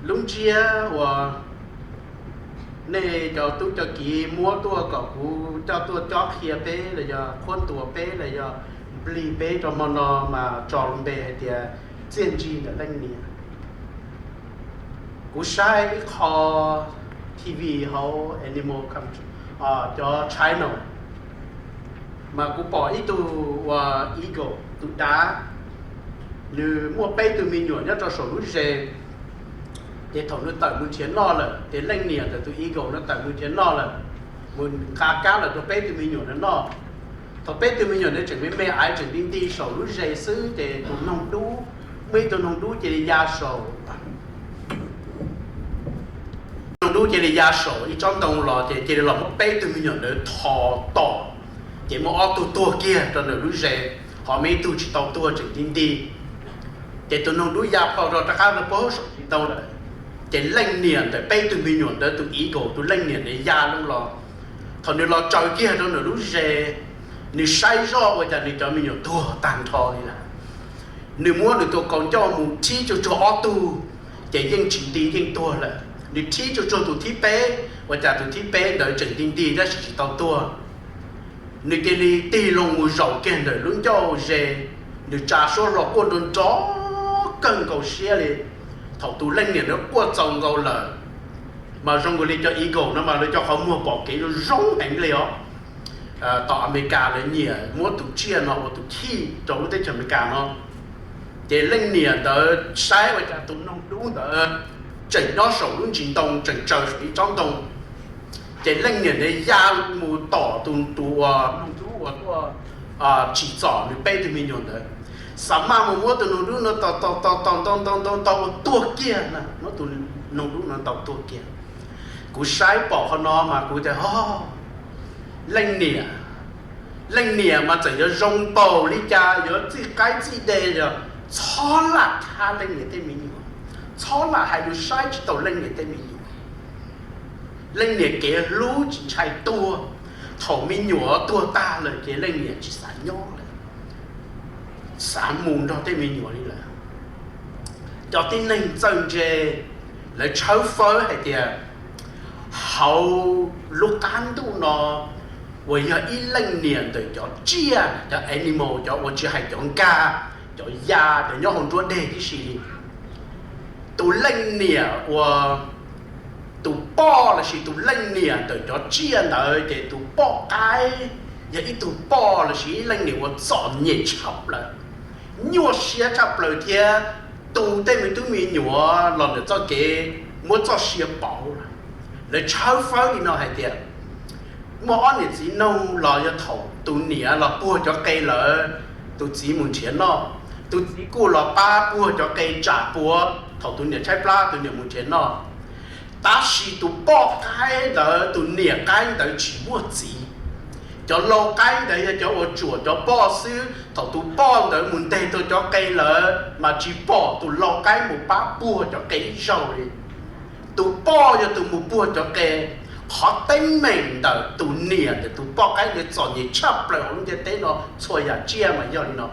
Lub ntsiab uas nej cov tub cov kiv muab tuaj kom kuv coj tuaj cob qhia peb los yog qhuab ntuas peb los yog nplig peb rau hmo no mas tso lub npe hais tias txiaj ntsig ntawm leej niam. Kuv saib ib qho T V hauv Animal Country, cov channel, mas kuv pom ib tug uas eagle, tus dav, nws muaj peb tug me nyuam nyob rau saum lub zes. Ces thaum nws tawm mus nrhiav noj lawm ces leej niam ntawm tus eagle no tawm mus nrhiav noj lawm, mus nqa kab los rau peb tug me nyuam no noj. Thaum peb tug me nyuam no tseem me me aiv tseem nti nti saum lub zes xwb ces tus noog dub, muaj ib tug noog dub cia li ya saum noog dub cia li ya saum ib tsob ntoo los ces cia li los muab peb tug me nyuam ntawd tho tom, ces muaj ob tug tuag kiag rau ntawm lub zes, ho muaj ib tug tsis tau tuag tseem nti nti. Ces tus noog dub ya plho rau rov qab rau puag saum tsis tau lawm. Ces leej niam ntawm peb tug me nyuam ntawd tus eagle, tus leej niam ntawd ya loo los. Thaum nws los tsaws kiag rau ntawm lub zes, nws saib zoj ua cas nws cov me nyuam tuag tag nrho li lawm. Nws muab nws tus kaus ncauj mus thib tsuag tsuag ob tug, ces yeej tsis nti yeej tuag lawm. Nws thib tsuag tsuag tus thib peb, ua cas tus thib peb ntawd tseem nti nti tab sis tsis tau tuag. Nws cia li tig loo mus zaum kiag ntawm lub ncauj ze, nws tsa suab hlo quaj nrov nrov kawg nkaus siab li. Thaum tus leej niam ntawd quaj txaus nkaus lawm, mas zoo nkaus li cov eagle no mas lawv cov qhov muag pom kev zoo zoo heev li os. Tom Amelikas lawv nyiam muab tus tsiaj no ua tus khij rau lub teb chaws Amelikas no. Ces leej niam ntawd saib ua cas tus noog dub ntawd tseem nyob saum lub ntsis ntoo, tseem tsaws saum ib tsob ntoo. Ces leej niam ntawd ya mus tom tus, tus noog dub uas tuaj tsim txom nws peb tug me nyuam ntawd, xav maj mus muab tus noog dub no tom tom tom tom ntau ntau ntau ntau ua tuag kiag na, muab tus noog dub no ntaus tuag kiag. Kuv saib pom qhov no mas kuv tias, o, leej niam, leej niam mas txawm yuav zoo npaum li cas, yuav txij qaib txij deg los txhob lam thab leej niam tej me nyuam, txhob lam hais lus saib tsis taus leej niam tej me nyuam. Leej niam kev hlub tsis ntshai tuag, thaum me nyuam tuag tag lawm ces leej niam tsis xav nyob lawm, xav mus nrog tej me nyuam li lawm. Cov tib neeg txawj ntse, lawv tshawb fawb hais tias hauv lub qab ntuj no uas yog ib leej niam ntawm cov tsiaj, cov animal, cov uas tsis hais cov nkag, cov ya, cov nyob hauv nruab deg tib si li, tus leej niam uas, tus poj lossis tus leej niam ntawm cov tsiaj ntawd ces tus poj qaib yog ib tug poj lossis ib leej niam uas txom nyem tshaj plaws, nyuaj siab tshaj plaws thiab tu tej me tub me nyuam los ntawm txoj kev muab txoj sia pauv lawm. Lawv tshawb fawb li no hais tias muaj ob niam txiv noog los yog thaum tus niam los puag cov qe lawm, tus txiv mus nrhiav noj, tus txiv kuj los pab puag cov qe tsam puav thaum tus niam tshaib plab tus niam mus nrhiav noj. Tab sis tus poj qaib ntawd, tus niam qaib ntawd tsis muaj txiv. Cov lau qaib ntawd yog cov uas tsuam cov poj xwb, thaum tus poj ntawd mus nteg tau cov qe lawm mas tsis pom tus lau qaib mus pab puag cov qe ib zaug li. Tus poj yog tus mus puag cov qe. Qhov teeb meem ntawm tus niam ntawm tus poj qaib ntawd txom nyem tshaj plaws hauv lub ntiaj teb no txhua yam tsiaj mas yog li no.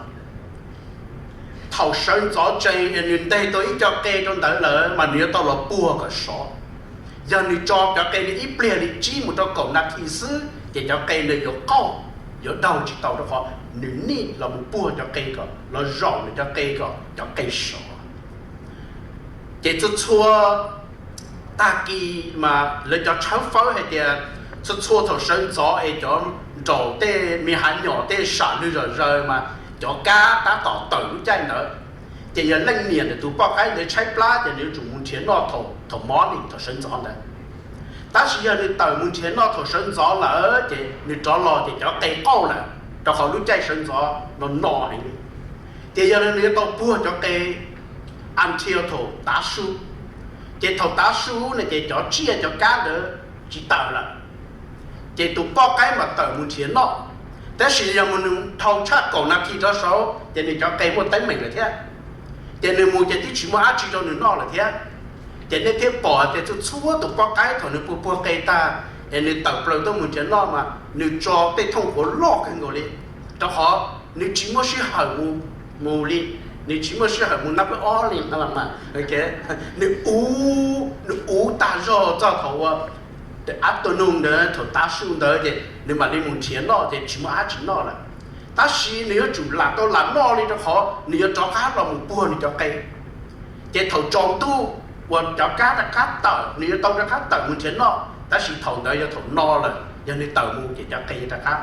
Thaum sawv ntxov tsees es nws nteg tau ib co qe rau ntawd lawm mas nws yuav tau los puag kom sov. Yog nws tso cov qe li ib pliag li tsib mus rau kaum nas this xwb ces cov qe ntawd yuav qauj, yuav daug tsis tau rau qhov nws nij los mus puag cov qe kom, los zaum nws cov qe kom cov qe sov. Ces txhua txhua tag kis mas lawv cov tshawb fawb hais tias txhua txhua thaum sawv ntxov es cov nraum tej me hav nyom tej sam lwg zom zaws mas cov kab tab tom tawm lub caij ntawd. Ces yog leej niam ntawm tus poj qaib ntawd tshaib plab ces nws yuav tsum mus nrhiav noj thaum, thaum morning, thaum sawv ntxov ntawd. Tab sis yog nws tawm mus nrhiav noj thaum sawv ntxov lawm ces nws rov los ces cov qe qauj lawm, rau qhov lub caij sawv ntxov no no heev li. Ces yog li nws yuav tau puag cov qe until thaum tav su. Ces thaum tav su no ces cov tsiaj cov kab ntawd tsis tawm lawm, ces tus poj qaib mas tawm mus nrhiav noj. Tab sis yog mus nws dhau tshaj kaum nas this rov saud ces nws cov qe muaj teeb meem lawm thiab. Ces nws mus ces twb tsis muaj dab tsi rau nws noj lawm thiab. Ces nej thiaj pom tias txhua txhua tus poj qaib thaum nws puag puag qe tag es nws tawm plaws tuaj mus nrhiav noj mas nws tso tej thooj quav loj kawg nkaus li, rau qhov nws tsis muaj sij hawm mus, mus li. Nws tsis muaj sij hawm mus nab peb ob li no mas, nws uv, nws uv tag zog txog thaum ua afternoon ntawd, thaum tav su ntawd ces nws mam li mus nrhiav noj ces tsis muaj dab tsi noj lawm. Tab sis nws yuav tsum lam tau lam noj li rau qhov nws yuav rov qab los mus puag nws cov qe. Ces thaum tsaus ntuj uas cov kab rov qab tawm, nws yuav tau rov qab tawm mus nrhiav noj, tab sis thaum ntawd yog thaum no lawm, yog nws tawm mus ces cov qe rov qab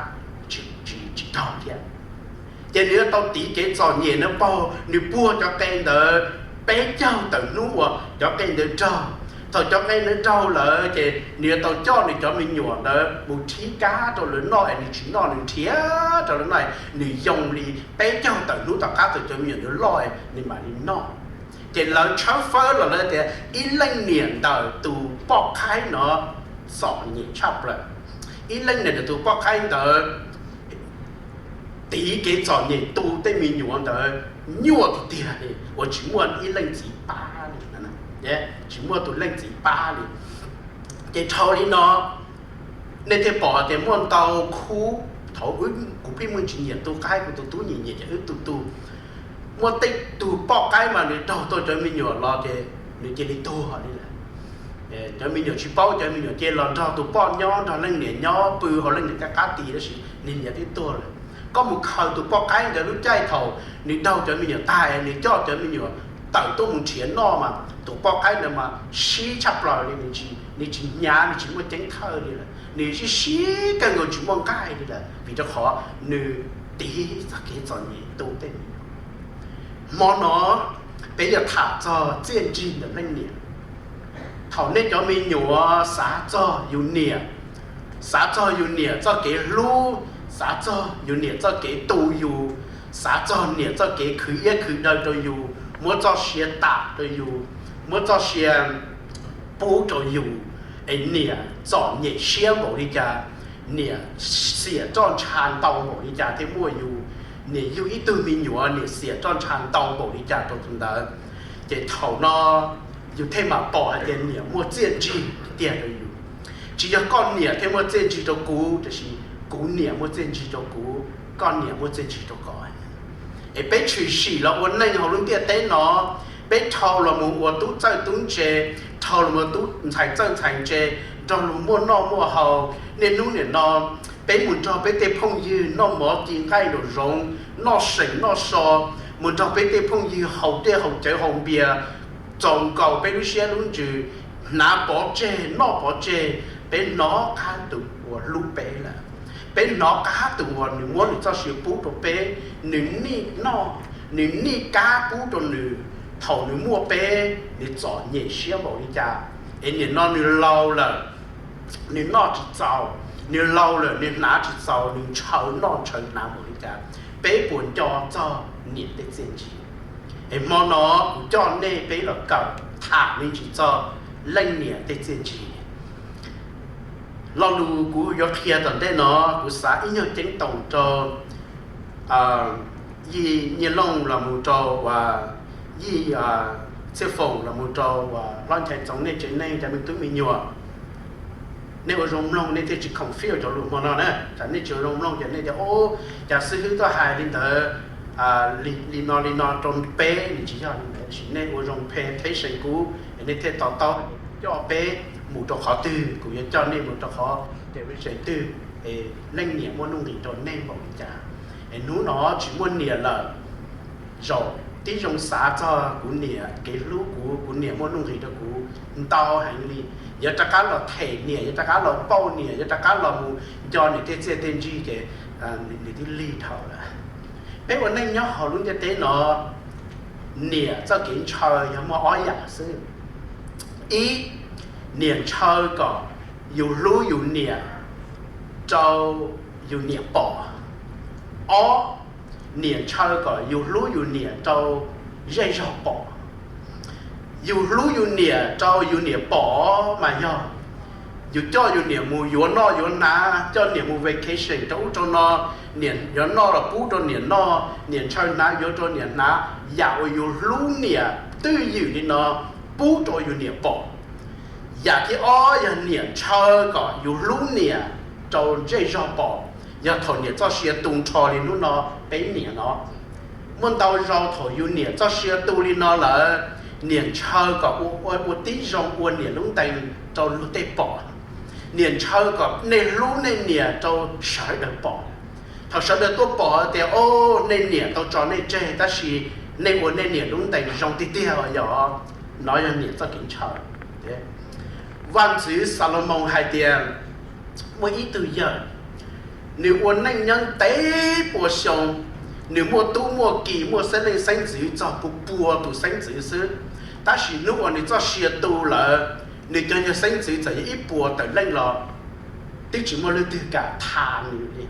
tsis, tsis raug thiab. Ces nws yuav tau tiv kev txom nyem na paug, nws puag cov qe ntawd peb caug tawm hnub uas cov qe ntawd raug. Thaum cov qe ntawd raug lawm ces nws yuav tau coj nws cov me nyuam ntawd mus rhib kab rau lawv noj es nws tsis noj, nws nrhiav rau lawv noj, nws yoo li peb caug tawm hnub tom qab thaum cov me nyuam ntawd loj nws mam li noj. Ces lawv tshawb fawb los lawv tias ib leej niam ntawm tus poj qaib no txom nyem tshaj plaws. Ib leej niam ntawm tus poj qaib ntawd tiv kev txom nyem tu tej me nyuam ntawd nyuaj tiag tiag li uas tsis muaj ib leej txiv pab li, tsis muaj tus leej txiv pab li. Ces dhau li no nej thiaj pom tias muaj ntau khub, thaum kuv pheej muaj tsis nyiam tu qaib, kuv tus tub nyiam nyiam ces wb tu tu. Muaj tej tug poj qaib mas nws raug tau cov me nyuam los ces nws cia li tuag li lawm. Cov me nyuam tsis paub, cov me nyuam cia los nrog tus poj nyob, nrog leej niam nyob, pw hauv leej niam tej qab tis, tab sis niag niam twb tuag lawm. Koj mus khaws tus poj qaib ntawd lub caij thaum nws raug cov me nyuam tag, nws coj cov me nyuam tawm tuaj mus nrhiav noj mas tus poj qaib ntawd mas sib tshaj plaws li, nws tsis hnyav, nws tsis muaj ceeb thawj li lawm, nws sib sib kawg nkaus tsis muaj nqaij li lawm, vim rau qhov nws tiv txoj kev txom nyem tu tej me nyuam. Hmo no peb yuav tham txog txiaj ntsig ntawm leej niam. Thaum nej cov me nyuam xav txog yus niam, xav txog yus niam txoj kev hlub, xav txog yus niam txoj kev tu yus, xav txog niam txoj kev khwv iab khwv daw rau yus, muab txoj sia tam rau yus, muab txoj sia pub rau yus, es niam txom nyem siab npaum li cas, niam xiam roj ntsha ntau npaum li cas thiaj muaj yus, niam yug ib tug me nyuam niam xiam roj ntsha ntau npaum li cas rau tus ntawd. Ces thaum no yus thiaj mam pom hais tias niam muaj txiaj ntsig tiag rau yus. Tsis yog koj niam thiaj muaj txiaj ntsig rau kuv, tiam sis kuv niam muaj txiaj ntsig rau kuv, koj niam muaj txiaj ntsig rau koj. Es peb tshwm sim los ua neej hauv lub ntiaj teb no, peb dhau los mus ua tub txawj tub ntse, dhau los mus tub ntxhais txawj ntxhais ntse, nrog luag muaj noj muaj haus. Niaj hnub nim no peb mus nrog peb tej phooj ywg noj mov ci nqaij nraum zoov, noj seem noj so, mus nrog peb tej phooj ywg haus dej haus cawv haus npias, txaus nkaus peb lub siab lub ntsws, hnav pov tseg noj pov tseg, peb hnov qab tus uas hlub peb lawm. Peb hnov qab tus uas nws muab nws txoj sia pub rau peb, nws nij noj, nws nij kab pub rau nws. Thaum nws muaj peb, nws txom nyem siab npaum li cas, es nim no nws laus lawm, nws noj tsis txaus, nws laus lawm nws hnav tsis txaus, nws ntshaw noj ntshaw hnav npaum li cas, peb puas nco txog niam tej txiaj ntsig? Es hmo no kuv coj nej peb los kawm tham me ntsis txog leej niam tej txiaj ntsig. Lo lus kuv yuav qhia tom ntej no, kuv xav ib nyuag ceeb toom rau Yij Nyiaj Looj los mus rau uas Yij Txhiaj Foom los mus rau uas Hlob Nchaiv Txoov, nej tsev neeg cov me tub me nyuam, nej ua zoo mloog nej thiaj tsis confuse cov lus hmo no na. Tsam nej tsis ua zoo mloog ces nej tias, o, cas xib hwb tuaj hais li ntawd, li no li no rau peb, nws tsis yog li ntawd, tab sis nej ua zoo pay attention kuv es nej thiaj to taub coj peb mus rau qhov twg, kuv yuav coj nej mus rau qhov direction twg, es leej niam muaj nuj nqis rau nej npaum li cas. Es hnub no tsis muaj niam lawm, zaum tib zoo xav txog kuv niam kev hlub kuv, kuv niam muaj nuj nqis rau kuv ntau heev li. Yuav rov qab los them niam, yuav rov qab los pauj niam, yuav rov qab los mus nco niam tej txiaj tej ntsig ces nws twb lig dhau lawm. Peb ua neej nyob hauv lub ntiaj teb no, niam txoj kev ntshaw yog muaj ob yam xwb. Ib, niam ntshaw kom yus hlub yus niam rau yus niam pom. Ob, niam ntshaw kom yus hlub yus niam rau zej zog pom. Yus hlub yus niam rau yus niam pom mas yog yus coj yus niam mus yuav noj yuav hnav, coj niam mus vacation rau ub rau no, niam yuav noj los pub rau niam noj, niam ntshaw hnav yuav rau niam hnav. Yam uas yus hlub niam twj ywm li no pub rau yus niam pom. Yam thib ob yog niam ntshaw kom yus hlub niam rau zej zog pom, yog thaum niam txoj sia tu nrho li hnub no peb niam no. Muaj ntau zaus thaum yus niam txoj sia tu li no lawm, niam ntshaw kom ua tib zoo ua niam lub ntees rau luag tej pom. Niam ntshaw kom nej hlub nej niam rau sawv daws pom. Thaum sawv daws tuaj pom tias, o, nej niam tau tso nej tseg, tab sis nej ua nej niam lub ntees zoo tiag tiag os. Yog, nov yog niam txoj kev ntshaw. Vaj ntxwv Xalumoos hais tias, muaj ib tug yawg, nws ua neej nyob ntev puas xyoo, nws muaj tub muaj ki, muaj xeeb leej xeeb ntxwv txog pua pua tus xeeb ntxwv xwb. Tab sis hnub uas nws txoj sia tu lawm, nws cov yawg xeeb ntxwv txawm yog ib puas tawm leej los twb tsis muaj leej twg kam tha nws li.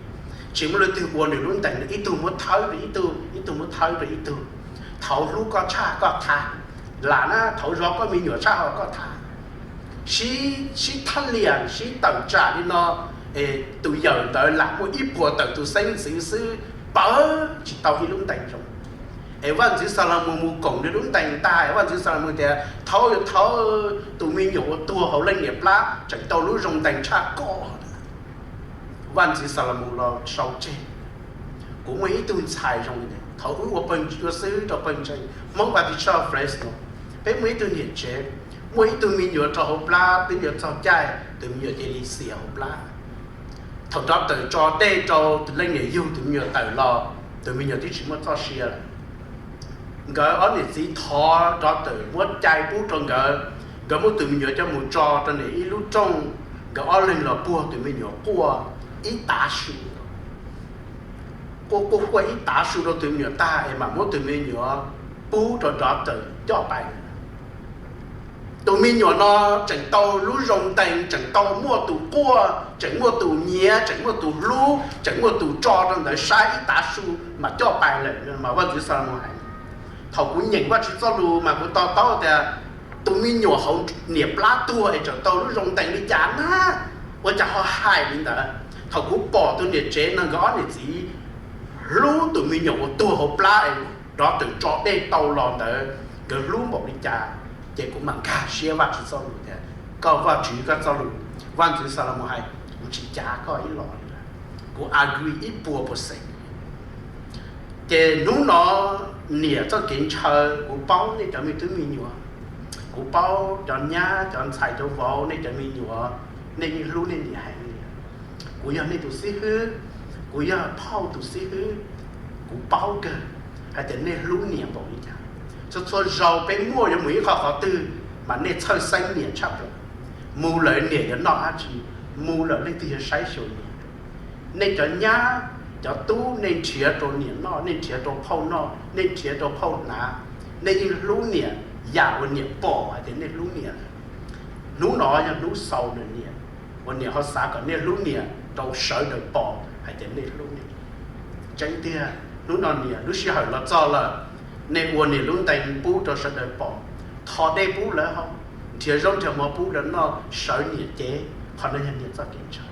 Tsis muaj leej twg ua nws lub ntees, ib tug muab thawb rau ib tug, ib tug muab thawb rau ib tug. Thaud hlub koj tshaj koj tha, lam na, thaud zov koj me nyuam tshaj ho koj tha. Sib thaj liam sib tawm tsam li no, tus yawm ntawd lam muaj ib puas tawm tus xeeb ntxwv xwb, pawv tsis tau ib lub ntees zoo. Es vaj ntxwv Xalumoos mus koom nws lub ntees ntag, vaj ntxwv Xalumoos tias, thaud, thaud tus me nyuam uas tuag hauv leej niam plab tseem tau lub zoo ntees tshaj koj. Vaj ntxwv Xalumoos los sau tseg, kuv muaj ib tug ntxhais zoo li ntawd. Thaum wb ua pawg ntseeg, ua xib hwb rau pawg ntseeg Hmoob Baptist Church Fresno, peb muaj ib tug niam tsev, muaj ib tug me nyuam rau hauv plab, twb yuav txog caij tus me nyuam cia li xiam hauv plab. Thaum doctor tso dej rau tus leej niam yug tus me nyuam tawm los, tus me nyuam twb tsis muaj txoj sia lawm. Nkawd ob niam txiv thov doctor muab cai pub rau nkawd, nkawd muab tus me nyuam coj mus tso rau nws ib lub rooj, nkawd ob leeg los puag tus me nyuam quaj ib tav su. Quaj quaj quaj ib tav su rau tus me nyuam tag es mam muab tus me nyuam pub rau doctor coj pais. Tus me nyuam no tseem tau lub zoo ntees, tseem tau muaj tus quaj, tseem muaj tus nyiav, tseem muaj tus hlub, tseem muaj tus tso rau ntawd saib ib tav su mam coj pais lawm, mas vaj ntxwv Xalumoos hais. Thaum kuv nyeem Vajtswv txoj lus mas kuv to taub tias tus me nyuam hauv niam plab tuag es tseem tau lub zoo ntees li cas na, ua cas ho hais li ntawd. Thaum kuv pom tus niam tsev no nkawd ob niam txiv hlub tus me nyuam uas tuag hauv plab es doctor tso dej tau los ntawd, nkawd hlub npaum li cas, ces kuv mam nkag siab Vajtswv txoj lus tias, koj Vajtswv koj txoj lus, vaj ntxwv Xalumoos hais, kuv tsis cav koj ib los li lawm. Kuv agree ib puas percent. Ces hnub no niam txoj kev ntshaw, kuv paub nej cov me tub me nyuam, kuv paub cov nyab cov ntxhais cov vauv, nej cov me nyuam, nej yeej hlub nej niam heev li. Kuv yog nej tus xib hwb, kuv yog phauj tus xib hwb, kuv paub kawg hais tias nej hlub niam npaum li cas. Txhua txhua zaus peb muaj yuav mus ib qho qhov twg mas nej txhawj xeeb niam tshaj plaws. Mus lawm niam yuav noj dab tsi, mus lawm leej twg yuav saib xyuas niam. Nej cov nyab cov tub nej nrhiav rau niam noj, nej nrhiav rau phauj noj, nej nrhiav rau phauj hnav. Nej yeej hlub niam yam uas niam pom hais tias nej hlub niam lawm. Hnub no yog hnub xaus niam, uas niam ho xav kom nej hlub niam rau sawv daws pom hais tias nej hlub niam. Tseeb tiag, hnub no niam lub sij hawm los txog lawm, nej ua niam lub ntees pub rau sawv daws pom, tho dej pub lawv haus, nrhiav zaub nrhiav mov pub lawv noj, sawv niam cev. Qhov no yog niam txoj kev ntshaw.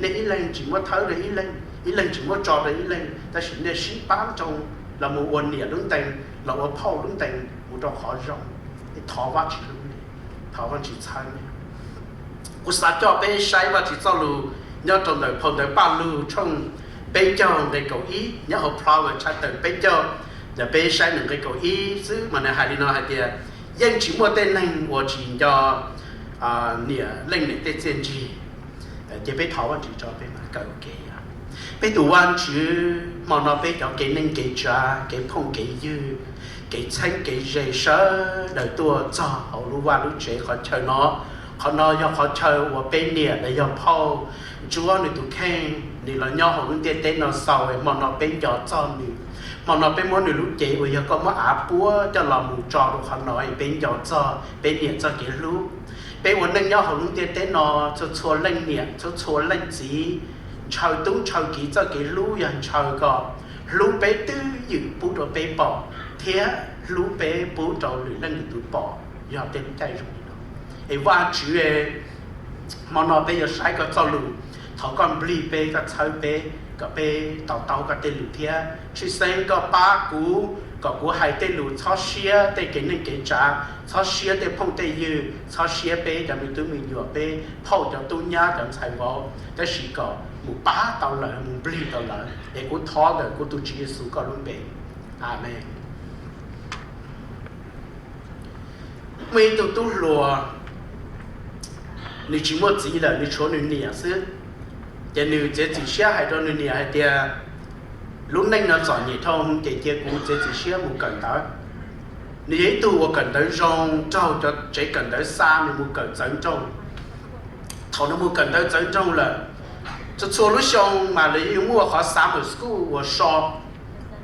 Nej ib leeg tsis muab thawb rau ib leeg, ib leeg tsis muab tso rau ib leeg, tab sis nej sib pab ntsoog los mus ua niam lub ntees, los ua phauj lub ntees mus rau qhov zoo. Thov Vajtswv hlub nej, thov Vajtswv txhawb nej. Kuv xav coj peb saib Vajtswv txoj lus nyob rau ntawm phau ntawv Paj Lug tshooj peb caug nqe kaum ib, nyob hauv Proverbs chapter peb caug, ntawm peb saib nws nqe kaum ib xwb mas nws hais li no hais tias, yeej tsis muaj tej neeg uas tsis nco niam leej niam tej txiaj ntsig. Ces peb thov Vajtswv tso peb mam kaw kev. Peb tus Vajtswv, hmo no peb cov kev neej kev tsav, kev phooj kev ywg, kev txheeb kev ze sawv daws tuaj txog hauv lub vaj lub tsev qhov chaw no. Qhov no yog qhov chaw uas peb niam los yog phauj ntsuab nws tus kheej, nws los nyob hauv lub ntiaj teb no xaus, hmo no peb nco txog nws. Hmo no peb muab nws lub cev uas yog koj muab av puab coj los mus tso rau qhov no es peb nco txog peb niam txoj kev hlub. Peb ua neej nyob hauv lub ntiaj teb no, txhua txhua leej niam txhua txhua leej txiv, ntshaw tub ntshaw kiv txoj kev hlub yog ntshaw kom hlub peb twj ywm pub rau peb pom, thiab hlub peb pub rau lwm leej lwm tus pom, yog tej lub caij zoo li no. Es Vajtswv, hmo no peb yuav saib koj txoj lus, thov koj nplig peb, koj txhawb peb kom peb to taub koj tej lus thiab. Tshwj xeeb koj pab kuv kom kuv hais tej lus txhob siab tej kev neej kev tsav, txhob siab tej phooj tej ywg, txhob siab peb cov me tub me nyuam, peb phauj cov tub nyab cov ntxhais vauv, tab sis kom mus pab tau lawv, mus nplig tau lawv. Es kuv thov ntawm kuv tus Tswv Yexus koj lub npe. Amees. Muaj ib tug tub hluas, nws tsis muaj txiv lawm, nws tshuav nws niam xwb. Ces nws txiav txim siab hais rau nws niam hais tias, lub neej no txom nyem dhau, ces cia kuv txiav txim siab mus kawm ntawv. Nws yog ib tug uas kawm ntawv zoo, raug cov tsev kawm ntawv xa nws mus kawm txawv nroog. Thaum nws mus kawm ntawv txawv nroog lawm, txhua txhua lub xyoo mas lawv yeej muaj qhov summer school uas so,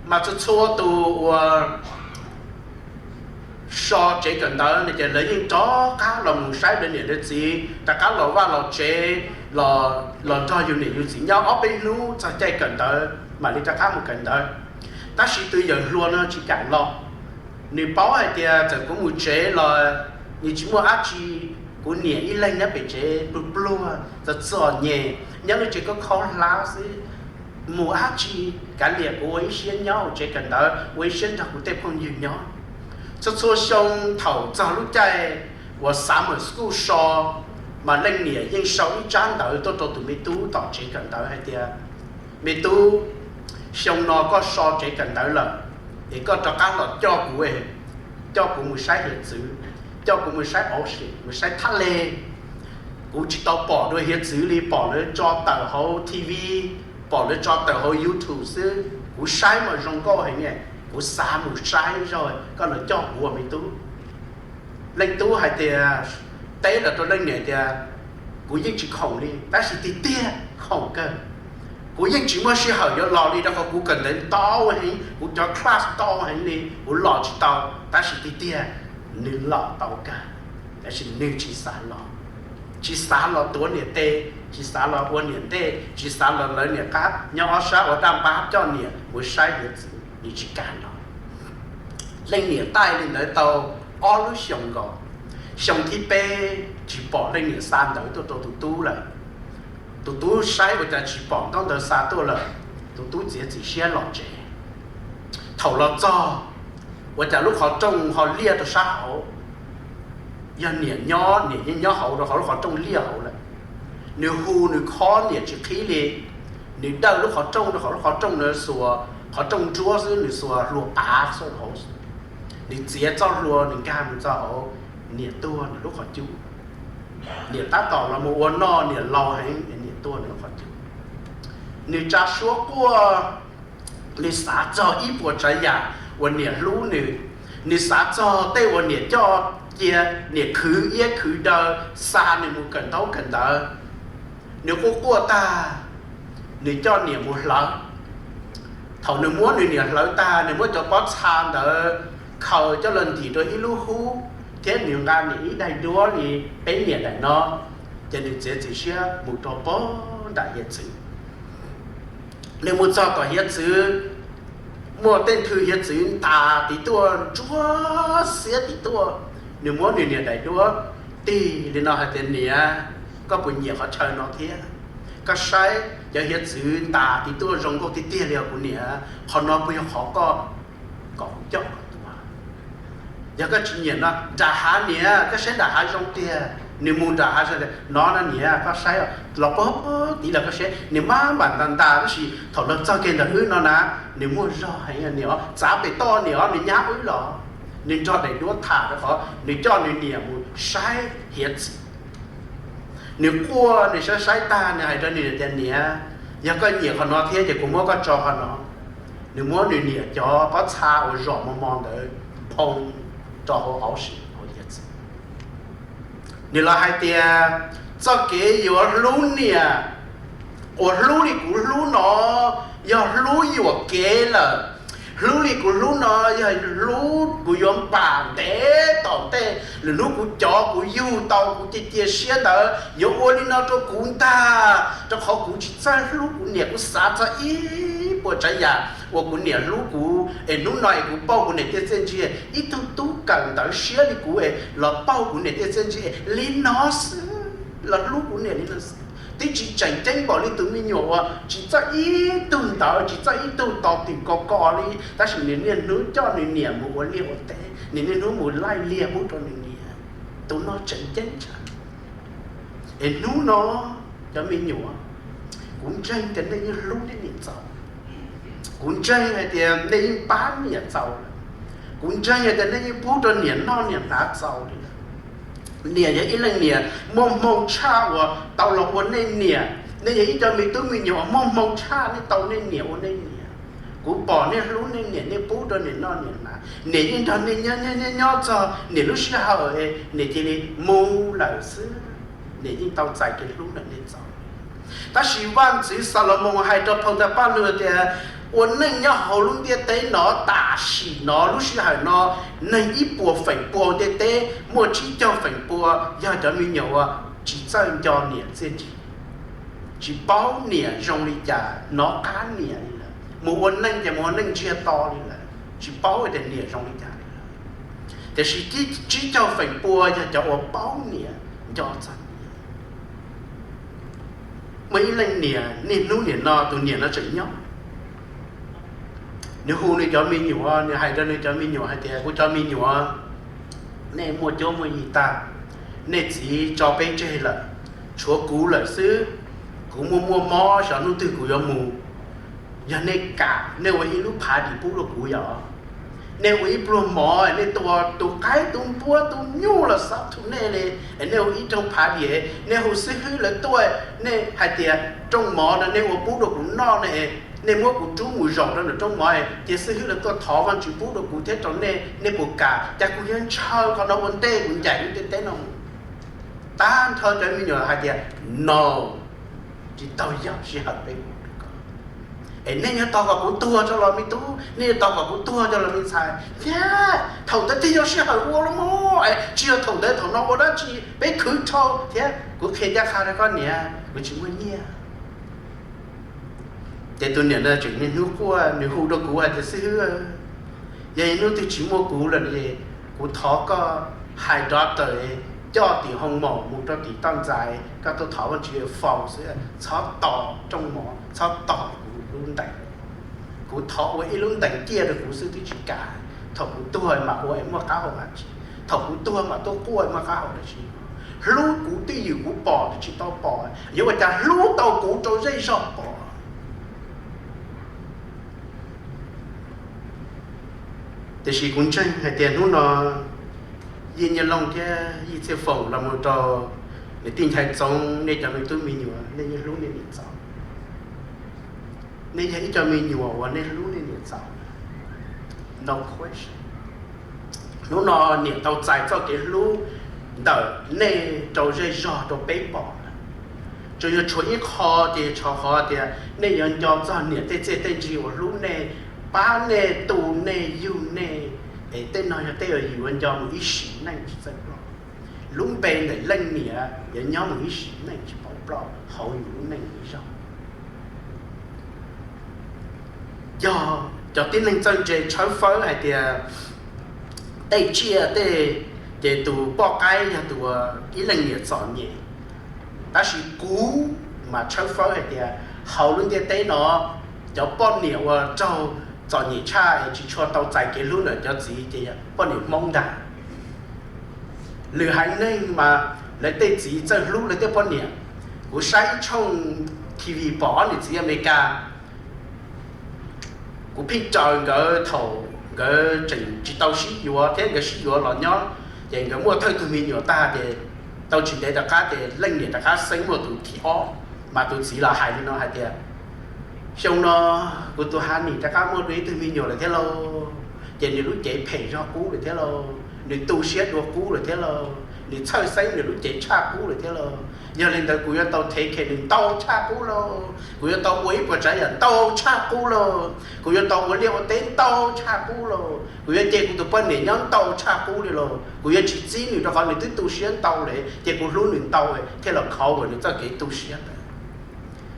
mas txhua txhua tus uas so tsev kawm ntawv no ces lawv yeej rov qab los mus saib lawv niam lawv txiv, rov qab los vaj los tsev, los nrog yus niam yus txiv nyob ob peb hnub txog caij kawm ntawv mam li rov qab mus kawm ntawv. Tab sis tus yawm hluas no tsis kam los. Nws paub hais tias txawm kuv mus tsev los nws tsis muaj dab tsi, kuv niam ib leeg nyob pem tsev pluag pluag txom txom nyem, nyob lub tsev khaub khaub hlab xwb, mus dab tsi, kav liam kuv ua ib siab nyob hauv tsev kawm ntawv, ua ib siab nrog kuv tej phooj ywg nyob. Txhua txhua xyoo thaum txog lub caij uas summer school so, mas leej niam yeej sau ib tsab ntawv tuaj rau tus me tub tom tsev kawm ntawv hais tias, me tub, xyoo no koj so tsev kawm ntawv lawm, es koj rov qab los coj kuv, coj kuv mus saib hiav txwv, coj kuv mus saib auction, mus saib thaj le. Kuv tsis tau pom dua hiav txwv li, pom lawv tso tawm hauv T V, pom lawv tso tawm hauv YouTube xwb, kuv saib mas zoo nkauj heev, kuv xav mus saib zog, koj los coj kuv ua me tub. Leej tub hais tias, teb los rau leej niam tias, kuv yeej tsis khoom li, tab sis tiag tiag khoom kawg. Kuv yeej tsis muaj sij hawm yuav los li, rau qhov kuv kawm ntawv ntau heev, kuv cov class ntau heev li, kuv los tsis tau, tab sis tiag tiag nws los tau kawg, tab sis nws tsis xav los. Tsis xav los tuav niam tes, tsis xav los ua niam ntej, tsis xav los lawv niam qab, nyob ob sab ua dab npab coj niam mus saib hiav txwv, nws tsis kam los. Leej niam taij li ntawd tau ob lub xyoos nkaus. Xyoo thib peb tsis pom leej niam xa ntawv tuaj rau tus tub lawm. Tus tub saib ua cas tsis pom ntaub ntawv xa tuaj lawm, tus tub txiav txim siab los tsev. Thaum los txog, ua cas lub qhov rooj ho liaj rau sab hauv. Yog niam nyob, niam yeej nyob hauv rau qhov lub qhov rooj liaj hauv lawm. Nws hu nws khob niam tsis qhib li, nws dawj lub qhov rooj rau qhov lub qhov rooj na xuas, qhov rooj nruab xwb nws xuas hlua pav xwb hauv. Nws txiav txoj hlua nws nkag mus txog hauv, niam tuag nws lub qhov cub. Niam tab tom los mus ua noj, niam laus heev, niam tuag nws lub qhov cub. Nws tsa suab quaj, nws xav txog ib puas tsav yam uas niam hlub nws. Nws xav txog tej uas niam coj cia, niam khwv iab khwv daw xa nws mus kawm ntaub kawm ntawv. Nws quaj quaj tag, nws coj niam mus hlawv. Thaum nws muab nws niam hlawv tag, nws muab cov pob txha ntawd khaws coj los ntim rau ib lub hub, thiab nws nqa niam ib daim duab li peb niam daim no, ces nws txiav txim siab mus rau pem nram hiav txwv. Nws mus txog tom hiav txwv, muaj tej nthwv hiav txwv ntas tim tuaj ntsuab xiab tim tuaj. Nws muab nws niam daim duab tig li no hais tias, niam, koj puas nyiam qhov chaw no thiab? Koj saib cov hiav txwv ntas tim tuaj zoo nkauj tiag tiag li os kuv niam, qhov no puas yog qhov koj kom kuv coj koj tuaj? Yog koj tsis nyiam no nram hav niam, koj saib nram hav zoo tiag. Nws mus nram hav zoo tiag no na niam, koj saib los pem tid los koj saib, nws maj mam ntas ntas tab sis thaum los txog kiag ntawm wb no na, nws muaj zog heev niam, txav pem toj niam, nws nyab wb los. Nws nrog daim duab tham rau qhov nws coj nws niam mus saib hiav txwv. Nws quaj nws saib saib tag nws hais rau nws niam tias, niam, yog koj nyiam qhov no thiab ces kuv muab koj tso qhov no. Nws muab nws niam cov pob txha uas zom mos mos ntawd phoo rau hauv auction hauv hiav txwv. Nws los hais tias, txoj kev yuav hlub niam uas hlub li kuv hlub no yog hlub yuam kev lawm. Hlub li kuv hlub no yog hlub kuv yuav npam ntev tom ntej. Lwm hnub kuv cov kuv yug tau kuv cia cia siab ntawd yuav ua li no rau kuv ntag, rau qhov kuv tsis txawj hlub kuv niam. Kuv xav txog ib puas tsav yam uas kuv niam hlub kuv, es hnub no es kuv pauj kuv niam tej txiaj ntsig. Ib tug tub kawm ntawv siab li kuv es los pauj kuv niam tej txiaj ntsig li no xwb, los hlub kuv niam li no xwb. Twb tsis tseem ceeb npaum li tus me nyuam uas tsis txawj ib tug ntawv, tsis txawj ib tug to twm ko ko li, tab sis nws niaj hnub coj nws niam mus ua liaj ua teb, nws niaj hnub mus laij liaj pub rau nws niam. Tus no tseem ceeb tshaj. Es hnub no, cov me nyuam, kuv ntseeg tias nej yeej hlub nej niam ntxawm. Kuv ntseeg hais tias nej yeej pab niam txaus lawm. Kuv ntseeg hais tias nej yeej pub rau niam noj niam hnav txaus li lawm. Niam yog ib leej niam muaj hmoo tshaj uas tau los ua nej niam. Nej yog ib co me tub me nyuam uas muaj hmoo tshaj nej tau nej niam ua nej niam. Kuv pom nej hlub nej niam, nej pub rau niam noj niam hnav. Niam yeej nrog nej nyob nyob nyob nyob txog niam lub sij hawm es niam cia li mus lawm xwb. Niam yeej tau txais kev hlub ntawm nej txaus. Tab sis Vaj ntxwv Xas Los Moos hais rau phau ntawv Paj Lug tias, ua neej nyob hauv lub ntiaj teb no tam sim no lub sij hawm no, neeg ib puas feem pua ntiaj teb muaj tsib caug feem pua yog cov me nyuam uas tsis txawj nco niam txiaj ntsig, tsis paub niam zoo li cas, hnov qab niam li lawm, mus ua neej ces mus ua neej ntsiag to li lawm, tsis paub tias niam zoo li cas li lawm. Tiam sis tsib caug feem pua yog cov uas paub niam, nco txog niam. Muaj ib leej niam niaj hnub niam no, tus niam no tseem nyob, nws hu nws cov me nyuam, nws hais rau nws cov me nyuam hais tias, kuv cov me nyuam, nej muaj cuab muaj yig tag, nej txiv tso peb tseg lawm, tshuav kuv lawm xwb. Kuv muaj muaj mob, xyov hnub twg kuv yuav mus. Yog nej kam, nej ua ib lub party pub rau kuv yom. Nej ua ib pluag mov, nej tua tus qaib tus npua tus nyuj los xav thu nej li, es nej ua ib rooj party, nej hu xib hwb lawv tuaj, nej hais tias rooj mov no nej ua pub rau kuv noj ne, nej muab kuv rub mus zaum rau nram rooj mov, cia xib hwb lawv tuaj thov Vajtswv pub rau kuv thiab rau nej, nej puas kam? Cas kuv yuav ntshaw qhov no ua ntej kuv ncaim lub ntiaj teb no mus. Tag nrho cov me nyuam hais tias, no, tsis tau yog sij hawm peb ua. Es nej yuav tos kom kuv tuag tso los me tub, nej yuav tos kom kuv tuag tso los me ntxhais thiab. Thaum ntawd twb yog sij hawm ua los mas, tsis yog thaum ntawd, thaum no ua dab tsi, peb khwv dhau thiab. Kuv qhia ncaj qha rau koj niam, kuv tsis muaj nyiaj. Ces tus niam ntawd tseem niaj hnub quaj, nws hu rau kuv hais tias, xib hwb, yog hnub twg tsis muaj kuv lawm, kuv thov koj hais doctor coj tim hoo maum mus rau tim toj ntxas, koj tuaj thov Vajtswv faus xwb, txhob tos rooj mov, txhob tos kuv lub ntees. Kuv thov ua ib lub ntees ciaj rau kuv xwb twb tsis kam. Thaum kuv tuag mas ua es muaj qab hau dab tsi? Thaum kuv tuag mas tuaj quaj muaj qab hau dab tsi? Hlub kuv twj ywm kuv pom twb tsis tau pom, yuav ua cas hlub tau kuv rau zej zog pom? Tiam sis kuv ntseeg hais tias hnub no Yij Nyiaj Looj thiab Yij Txhiaj Foom los mus rau niam tij Nchaiv Txoov, nej cov me tub me nyuam, nej yeej hlub nej niam txaus. Nej yog ib co me nyuam uas nej hlub nej niam txaus, no question. Hnub no niam tau txais txoj kev hlub ntawm nej rau zej zog rau peb pom lawm. Tsuas yog tshuav ib qho, ces yog tshuav qhov tias nej yuav nco txog niam tej txiaj tej ntsig uas hlub nej, pab nej, tu nej, yug nej. Es tej no yog tej uas yus yuav nco mus ib sim neej tsis txawj ploj. Lub npe ntawm leej niam yuav nyob mus ib sim neej tsis paub ploj hauv yus lub neej ib zaug. Yog cov tib neeg txawj ntse tshawb fawb hais tias tej tsiaj tej, ces tus poj qaib yog tus ib leej niam txom nyem. Tab sis kuv mas tshawb fawb hais tias hauv lub ntiaj teb no, cov poj niam uas raug txom nyem tshaj es tsis tshua tau txais kev hlub ntawm cov txiv ces poj niam Hmoob ntag. Lwm haiv neeg mas lawv tej txiv txawj hlub lawv tej poj niam. Kuv saib ib tshooj T V pom ob niam txiv Amelikas, kuv pheej raws nkawd thaum nkawd tseem tsis tau sib yuav thiab nkawd sib yuav los nyob, ces nkawd muaj thawj tug me nyuam tag ces tau tsis ntev rov qab ces leej niam rov qab xeeb muaj tus thib ob, mas tus txiv los hais li no hais tias, xyoo no kuv tus Honey rov qab muaj dua ib tug me nyuam lawm thiab lauj, ces nws lub cev phem zog qub lawm thiab lauj, nws tu siab dua qub lawm thiab lauj, nws txhawj xeeb nws lub cev tshaj qub lawm thiab lauj. Yog li ntawd kuv yuav tau thev khe nws ntau tshaj qub lauj, kuv yuav tau ua ib puas tsav yam ntau tshaj qub lauj, kuv yuav tau ua liaj ua teb ntau tshaj qub lauj, kuv yuav cia kuv tus poj niam nyob ntau tshaj qub li lauj, kuv yuav tsis txib nws rau qhov nws twb tu siab ntau lawm ces kuv hlub nws ntau thiaj los khov nws txoj kev tu siab ntawd.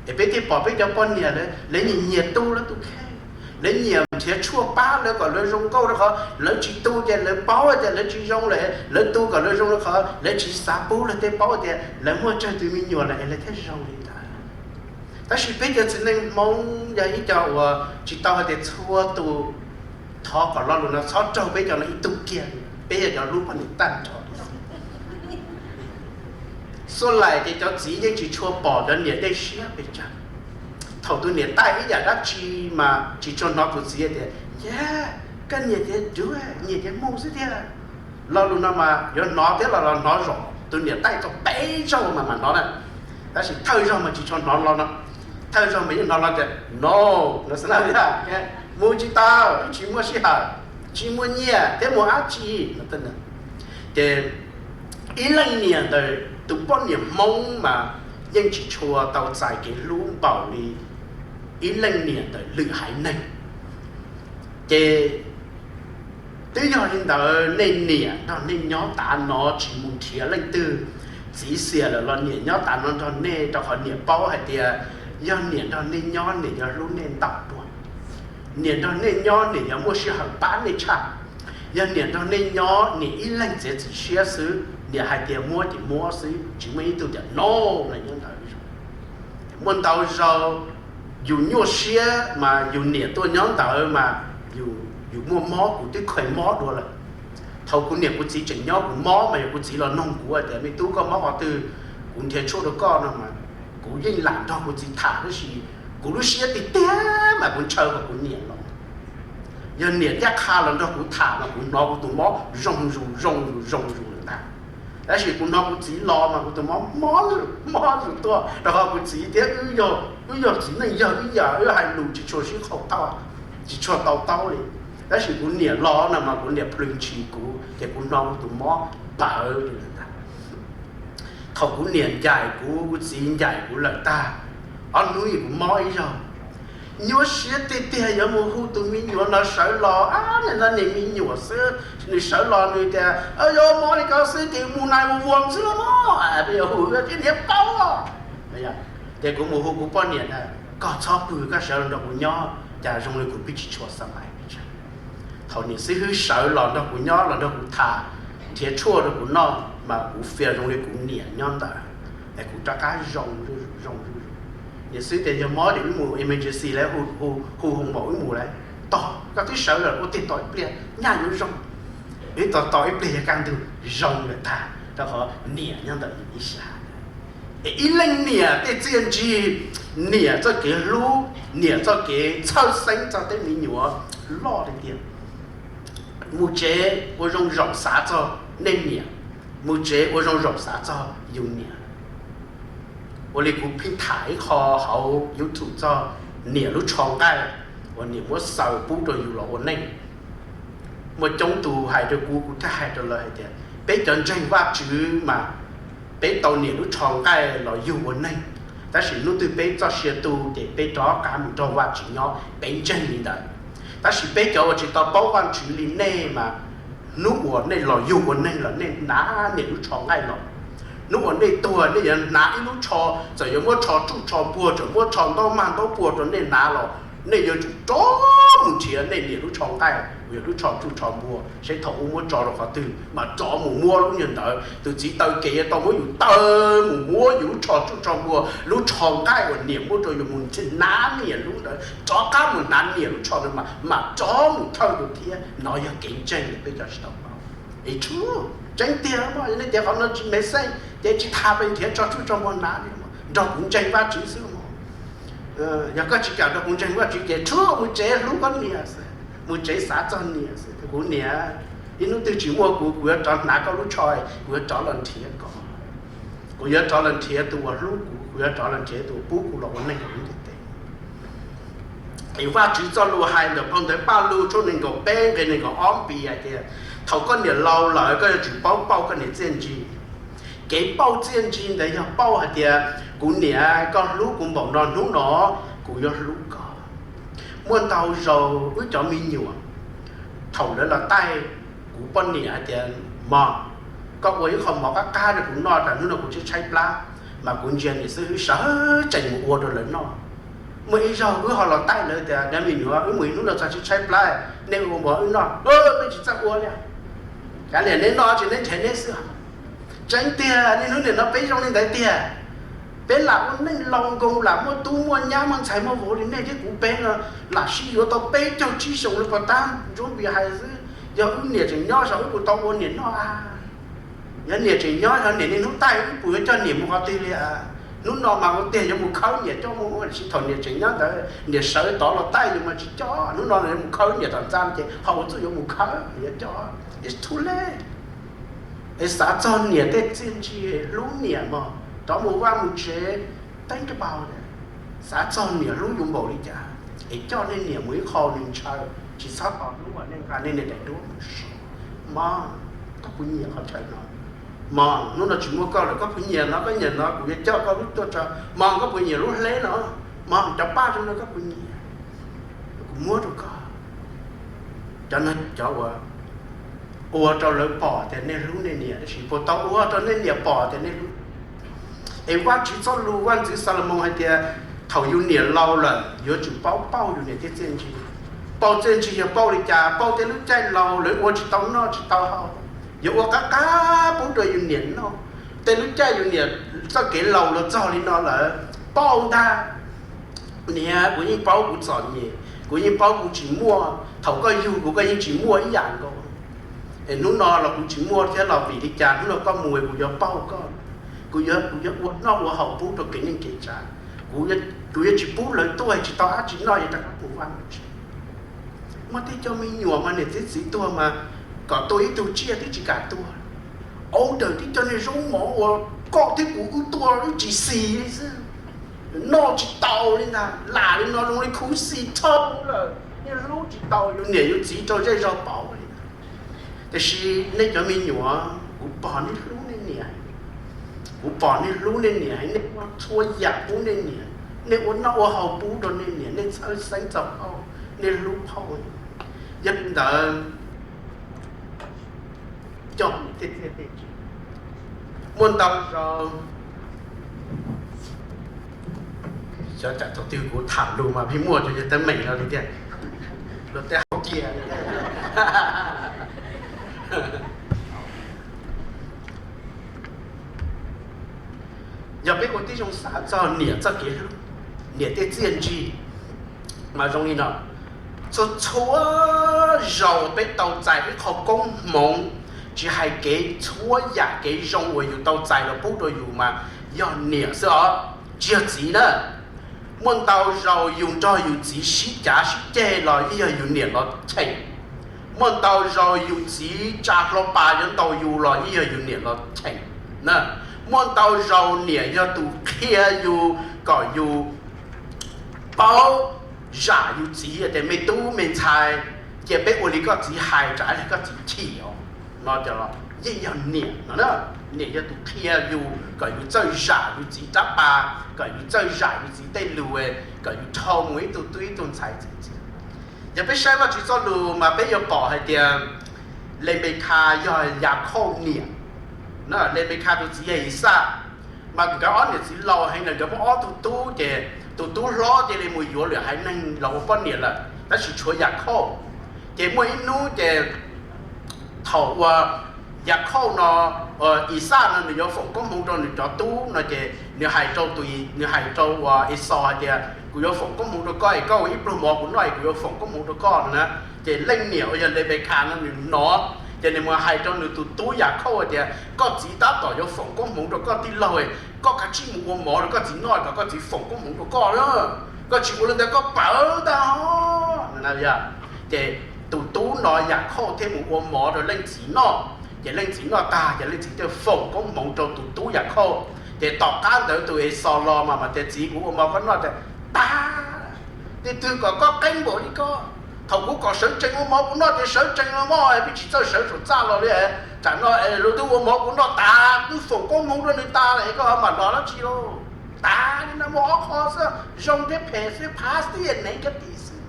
Es peb thiaj pom peb cov poj niam lawv nyiam nyiam tu lawv tus kheej, lawv nyiam nrhiav tshuaj pab lawv kom lawv zoo nkauj rau qhov lawv tsis tu ces lawv paub tias lawv tsis zoo lawm, lawv tu kom lawv zoo rau qhov lawv tsis xav pub lawv tej paub tias lawv muaj tsawg tus me nyuam lawm es lawv thiaj zoo li ntawd. Tab sis peb cov txiv neej Hmoob yog ib co uas tsis tau hais tias txhua tus, thov kom lo lus no txhob raug peb cov no ib tug kiag, peb yog cov hlub poj niam tag nrho. Xuab lais ces cov txiv yeej tsis tshua pom cov niam dej siab pes tsawg. Thaum tus niam taij ib yam dab tsi mas tsis tshua hnov tus txiv tias, Yag, koj nyiam tias duv, nyiam tias mus xwb tiag. Lo lus no mas yuav hnov thiab los los hnov zom tus niam taij tau peb zaug mas mam hnov na. Tab sis thawj zaug mas tsis tshua hnov lo no. Thawj zaug mas yeej hnov lo tias no, no xwb na. Mus tsis tau, tsis muaj sij hawm, tsis muaj nyiaj thiab mus dab tsi no. Ces ib leej niam ntawm tus poj niam Hmoob mas yeej tsis tshua tau txais kev hlub npaum li ib leej niam ntawm lwm haiv neeg. Ces twb yog li ntawd, nej niam nrog nej nyob tav no tsis mus nrhiav leej twg, txiv xiam lawm los niam nyob tav no nrog nej, rau qhov niam paub hais tias yog niam nrog nej nyob niam yuav hlub nej ntau dua. Niam nrog nej nyob niam yuav muaj sij hawm pab nej tshaj. Yog niam nrog nej nyob niam ib leeg txiav txim siab xwb, niam hais tias muab ces muab xwb, tsis muaj ib tug tias no no nyob ntawd. Muaj ntau zaus yus nyuaj siab mas yus niam tuaj nyob ntawd mas yus muaj mob, kuv twb kheev mob dua lawm. Thaum kuv niam kuv txiv tseem nyob kuv mob mas yog kuv txiv los noog kuv tias, Me tub, koj mob qhov twg? Kuv nrhiav tshuaj rau koj no mas kuv yeej lam nrog kuv txiv tham, tab sis kuv lub siab tiag tiag mas kuv ntshaw kom kuv niam los. Yog niam thiaj qha los nrog kuv tham mas kuv hnov kuv tus mob zoo zus zoo zus zoo zus lawm ntag. Tab sis kuv hnov kuv txiv los mas kuv tus mob mob zus mob zus tuaj, rau qhov kuv txiv thiab wb yog txiv neej yog ib yam, wb hais lus tsis tshua sib qhau taub, tsis tshua tau taub li. Tab sis kuv niam los no mas kuv niam plhws ntshis kuv ces kuv hnov kuv tus mob pawv li lawm ntag. Thaum kuv niam ncaim kuv, kuv txiv ncaim kuv lawm tag, ob hnub kuv mob ib zaug. Nyuaj siab tiag tiag yuav mus hu tus me nyuam no sawv los, ab, nim no niam me nyuam xwb, nws sawv los nws tias, Yuav mob li ko xwb ces mus nais mus vuam xwb los mas, hu niam paub. Ces kuv mus hu kuv poj niam ntag, Koj txhob pw, koj sawv los nrog kuv nyob, cas zoo li kuv pheej tsis tshua xa mais. Thaum niam xib hwb sawv los nrog kuv nyob los nrog kuv tham, nrhiav tshuaj rau kuv noj mas kuv fias zoo li kuv niam nyob ntawd, es kuv rov qab zoo, zoo. Niam xib hwb tias yog mob ces wb mus emergency lawm, hu hu hu npaum wb mus lawm. Tos, koj twb sawv lawm, ua tiag tos ib pliag nyaj yuav zoo. Wb tos tos ib pliag yog kaj ntug zoo lawm tag, rau qhov niam nyob ntawm ib sab. Es ib leej niam tej txiaj ntsig, niam txoj kev hlub, niam txoj kev txhawj xeeb txog tej me nyuam loj li tiag. Mus tsev ua zoo zaum xav txog nej niam, mus tsev ua zoo zaum xav txog yus niam. Ua li kuv pheej tham ib qho hauv YouTube txog niam lub tsho nqaij uas niam muab xaws pub rau yus los ua neej. Muaj coob tus hais rau kuv, kuv thiaj hais rau lawv hais tias peb cov ntseeg Vajtswv mas peb tau niam lub tsho nqaij los yug ua neeg, tab sis hnub twg peb txoj sia tu ces peb rov qab mus nrog Vajtswv nyob, peb ntseeg li ntawd. Tab sis peb cov uas tsis tau paub Vajtswv li nej mas hnub uas nej los yug ua neeg los nej hnav niam lub tsho nqaij los. Hnub uas nej tuag nej yuav hnav ib lub tsho, txawm yuav muab tsho tsuj tsho npuag, txawm muab tsho ntaub mag ntaub puag rau nej hnav los nej yuav tsum rov mus nrhiav nej niam lub tsho nqaij uas yog lub tsho tsuj tsho npuag seb thaum ub muab tso rau qhov twg mas rov mus muab lub nyuag ntawd. Tus txiv taw kev yuav tau muab yus taw mus muab yus lub tsho tsuj tsho npuag, lub tsho nqaij uas niam muab rau yus mus hnav niam lub ntawd, rov qab mus hnav niam lub tsho ntawd mas mam rov mus thawj dua thiab. No yog kev ntseeg uas peb cov tsis tau paub. Es tshuav tseeb tiag, nej tias qhov no tsis mev xeej ces tsis tas pes nrhiav tsho tsuj tsho npuag hnav li, nrog kuv ntseeg Vajtswv xwb mog. Yog koj tsis kam nrog kuv ntseeg Vajtswv ces tshuav mus tsev hlub koj niam xwb, mus tsev xav txog niam xwb. Kuv niam, ib hnub twg tsis muaj kuv, kuv yuav rov hnav koj lub tsho, kuv yuav rov los nrhiav koj. Kuv yuav rov los nrhiav tus uas hlub kuv, kuv yuav rov los nrhiav tus uas pub kuv los ua neeg hauv lub ntiaj teb. Es Vajtswv txoj lus hais ntawm phau ntawv Pajlug tshooj nees nkaum peb nqe nees nkaum ob piav hais tias thaum koj niam laus lawm koj yuav tsum paub pauj koj niam txiaj ntsig. Kev pauj txiaj ntsig ntawd yog pauj hais tias kuv niam, koj hlub kuv npaum no hnub no, kuv yuav hlub koj. Muaj ntau zaus wb cov me nyuam, thaum lawv los taij kuv poj niam hais tias, Mog, koj ua ib qho mov qab qab rau kuv noj tas hnub no kuv tshaib tshaib plab, mas kuv ntsia niam xib hwb sawv tsees mus ua rau lawv noj. Muaj ib zaug wb ho los taij lawv tias, Cov me nyuam, wb mus ib hnub no txog tshaib tshaib plab, nej ua mov wb noj. Peb tsis txawj ua li. Kav liam neb noj tsis neb nrhiav neb xwb. Tseeb tiag, niaj hnub nim no peb zoo li ntawd tiag. Peb lam ua neej laus nkoos, lam muaj tub muaj nyab muaj ntxhais muaj vauv li nej thiab kuv peb no, lam sib yuav tau peb caug tsib xyoos li puas tab Ntsuab Npis hais xwb. Yog wb niam tseem nyob saum wb puas tau ua niam noj a? Yog niam tseem nyob, yog niam niaj hnub taij wb puas yuav coj niam mus qhov twg li a? Hnub no mas ua tiag yuav mus khawb niam coj mus, tiam sis thaum niam tseem nyob ntawd niam sawv tod los taij yus mas tsis coj. Hnub no yuav mus khawb niam tom ntxa ces ho ua txuj yuav mus khawb, yuav coj. It's too late. Es xav txog niam tej txiaj ntsig, hlub niam mog, rov mus vaj mus tsev, think about it. Xav txog niam hlub yus npaum li cas, es coj nej niam mus ib qho nws ntshaw, tsis txhob tos hnub uas nej nqa nej niam daim duab mus so. Mom, koj puas nyiam qhov chaw no? Mom, hnub no tsis muaj koj lawm, koj puas nyiam no? Koj nyiam no, kuv yuav coj koj lub tuaj tso. Mom, koj puas nyiam lub hleb no? Mom, cov paj zoo no koj puas nyiam? Kuv muab rau koj. Cov no cov uas ua rau lawv pom tias nej hlub nej niam, tab sis puas tau ua rau nej niam pom tias nej hlub? Es Vajtswv txoj lus, vaj ntxwv Xalumoos hais tias thaum yus niam laus lawm yuav tsum paub pauj yus niam tej txiaj ntsig. Pauj txiaj ntsig yog pauj li cas? Pauj tej lub caij laus lawv ua tsis tau noj tsis tau haus, yuav ua qab qab pub rau yus niam noj. Tej lub caij yus niam txoj kev laus los txog li no lawm, pauj ntag. Niam, kuv yeej paub kuv txom nyem, kuv yeej paub kuv tsis muaj, thaum koj yug kuv koj yeej tsis muaj ib yam nkaus. Es hnub no los kuv tsis muaj thiab los vim li cas hnub no koj mus kuv yuav pauj koj, kuv yuav, kuv yuav ua noj ua haus pub rau kev neej kev tsav. Kuv, kuv yuav tsis pub lawv tuaj tsis tau dab tsi noj, yuav rov qab mus vaj mus tsev. Muaj tej cov me nyuam mas niam txiv txiv tuag mas kom tua ib tug tsiaj twb tsis kam tua. Older twb coj niag zaub mov uas koj thiab kuv wb tua wb tsis xis li xwb, noj tsis tau li ntag. Lam li no zoo li khuv xim thoob lawm, niaj hlub tsis tau yus niam yus txiv rau zej zog pauv li ntag. Tiam sis nej cov me nyuam, kuv pom nej hlub nej niam, kuv pom nej hlub nej niam, nej ua txhua yam pub nej niam, nej ua noj ua haus pub rau nej niam, nej txhawj xeeb txog phauj, nej hlub phauj. Yog li ntawd, coj tej txiaj tej ntsig. Muaj ntau zaus, xyov tsam thaum twg kuv tham lus mas pheej muaj cov yawg teeb meem no li tiag, luag tej hauv kiag li tiag. Yog peb ua tib zoo xav txog niam txoj kev hlub, niam tej txiaj ntsig, mas zoo li no, txhua txhua zaus peb tau txais ib qho koob hmoov, tsis hais kev txhua yam kev zoo uas yus tau txais los pub rau yus mas yog niam xwb os, tsis yog txiv na. Muaj ntau zaus yus nrog yus txiv sib cav sib ceg los yeej yog yus niam los cheem. Muaj ntau zaus yus txiv tsa hlo pas yuav ntaus yus los yeej yog yus niam los cheem. Muaj ntau zaus niam yog tus qhia yus kom yus paub zam yus txiv tias me tub me ntxhais, cia peb ua li koj txiv hais, tsam ib pliag koj txiv chim os. No ces yeej yog niam no, niam yog tus qhia yus kom yus txawj zam yus txiv rab pas, kom yus txawj zam yus txiv tej lus, kom yus dhau mus ib tug tub ib tug ntxhais txiv txiv. Yog peb saib Vajtswv txoj lus mas peb yuav pom hais tias Lenpekhas yog Yakhauj niam, Lenpekhas tus txiv yog Ixaj. Mas nkawd ob niam txiv laus heev lawm, nkawd muaj ob tug tub, ces tus tub hlob cia li mus yuav lwm haiv neeg los ua poj niam lawm, tab sis tshuav Yakhauj. Ces muaj ib hnub ces thaum uas Yakhauj no, Ixaj no nws yuav foom koob hmoov rau nws cov tub no ces nws hais rau tus, nws hais rau uas Exaus hais tias, kuv yuav foom koob hmoov rau koj es koj ua ib pluag mov kuv noj es kuv yuav foom koob hmoov rau koj no na. Ces leej niam uas yog Lenpekhas no nws hnov, ces nws mus hais rau nws tus tub Yakhauj hais tias, koj txiv tab tom yuav foom koob hmoov rau koj tij laug, koj kav tsij mus ua mov rau koj txiv noj kom koj txiv foom koob hmoov rau koj na. Koj tsis ua li ntawd koj pawv ntag. Ces tus tub no Yakhauj thiaj mus ua mov rau leej txiv noj, ces leej txiv noj tag ces leej txiv thiaj foom koob hmoov rau tus tub Yakhauj. Ces tom qab ntawd tus Exaus los mas mas tias, txiv, kuv ua mov koj noj tias, tag, tus twg kom koj qeeb npaum li koj? Thaum kuv kom sawv tsees ua mov kuv noj ces sawv tsees los mog, peb tsis txawj sawv saum txaj los li. Tsam no lawv twb ua mov kuv noj tas, twb foom koob hmoov rau nws tas lawm es koj ho mam los dab tsi lauj? Tag li no, muaj ob qho xwb, zoo thiab phem xwb, pass thiab negative xwb.